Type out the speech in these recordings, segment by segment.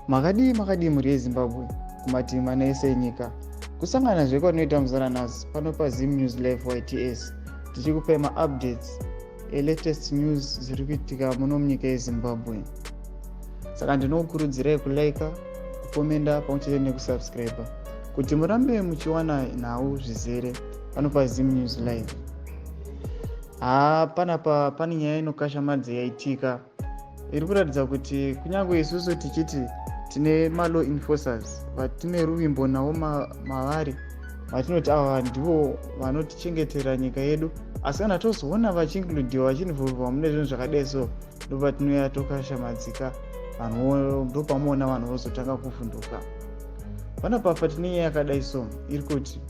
Makadii makadii mhuri yeZimbabwe kumativi mana ese enyika. Kusangana zve kwatinoita muzana nhasi pano paZim News Live YTS tichikupai maupdates elatest news zviri kuitika muno munyika yeZimbabwe. Saka ndinokukurudzirai kulaika, kukomenda pamwe chete nekusubscribe kuti murambe muchiwana nhau zvizere pano paZim News Live. Haa panapa pane nyaya inokashamadza yaitika iri kuratidza kuti kunyange isusu tichiti tine malaw enforcers vatine ruvimbo navo mavari vatinoti ava ndivo vanotichengetera nyika yedu, asi kana tozoona vachiincludiwa, vachiinvolvwa mune zvinhu zvakadai so, ndopatinouya tokashamadzika vanhu, ndopamuona vanhu vozotanga kuvhunduka. Panapa tine nyaya yakadai so iri kuti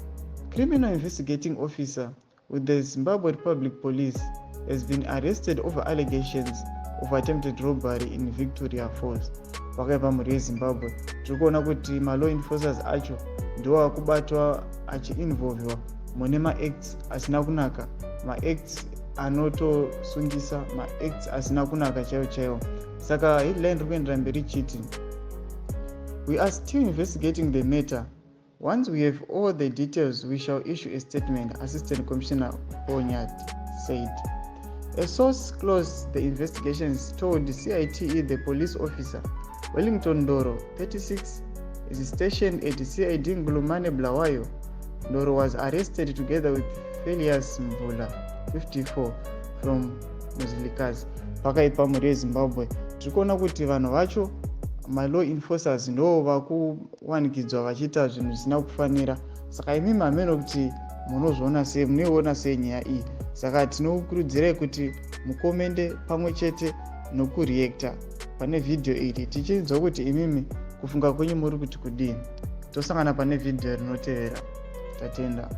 criminal investigating officer with the Zimbabwe Republic Police has been arrested over allegations of attempted robbery in Victoria Falls. Pakaipa mhuri yeZimbabwe, tiri kuona kuti malaw enforcers acho ndiwo akubatwa achiinvolviwa mune maacts asina kunaka, maacts anotosungisa, maacts asina kunaka chaiwo chaiwo. Saka headline iri kuendera mberi ichiti, "We are still investigating the matter. Once we have all the details, we shall issue a statement," Assistant Commissioner Paul Nyathi said. A source close the investigations told CITE the police officer, Wellington Ndoro, 36, is stationed at CID Nkulumane, Bulawayo. Ndoro was arrested together with Felias Mvula, 54, from Muzilikazi. Pakaipa mhuri yeZimbabwe, tiri kuona kuti vanhu vacho, malaw enforcers, ndo vakuwanikidzwa vachiita zvinhu zvisina kufanira. Saka imi mameno kuti munozviona sei, munoiona sei nyaya iyi? Saka tinokurudzirai kuti mukomende pamwe chete nokureacta pane vhidhiyo iri, tichinzwa kuti imimi kufunga kwenyu muri kuti kudini. Tosangana pane vhidhiyo rinotevera. Tatenda.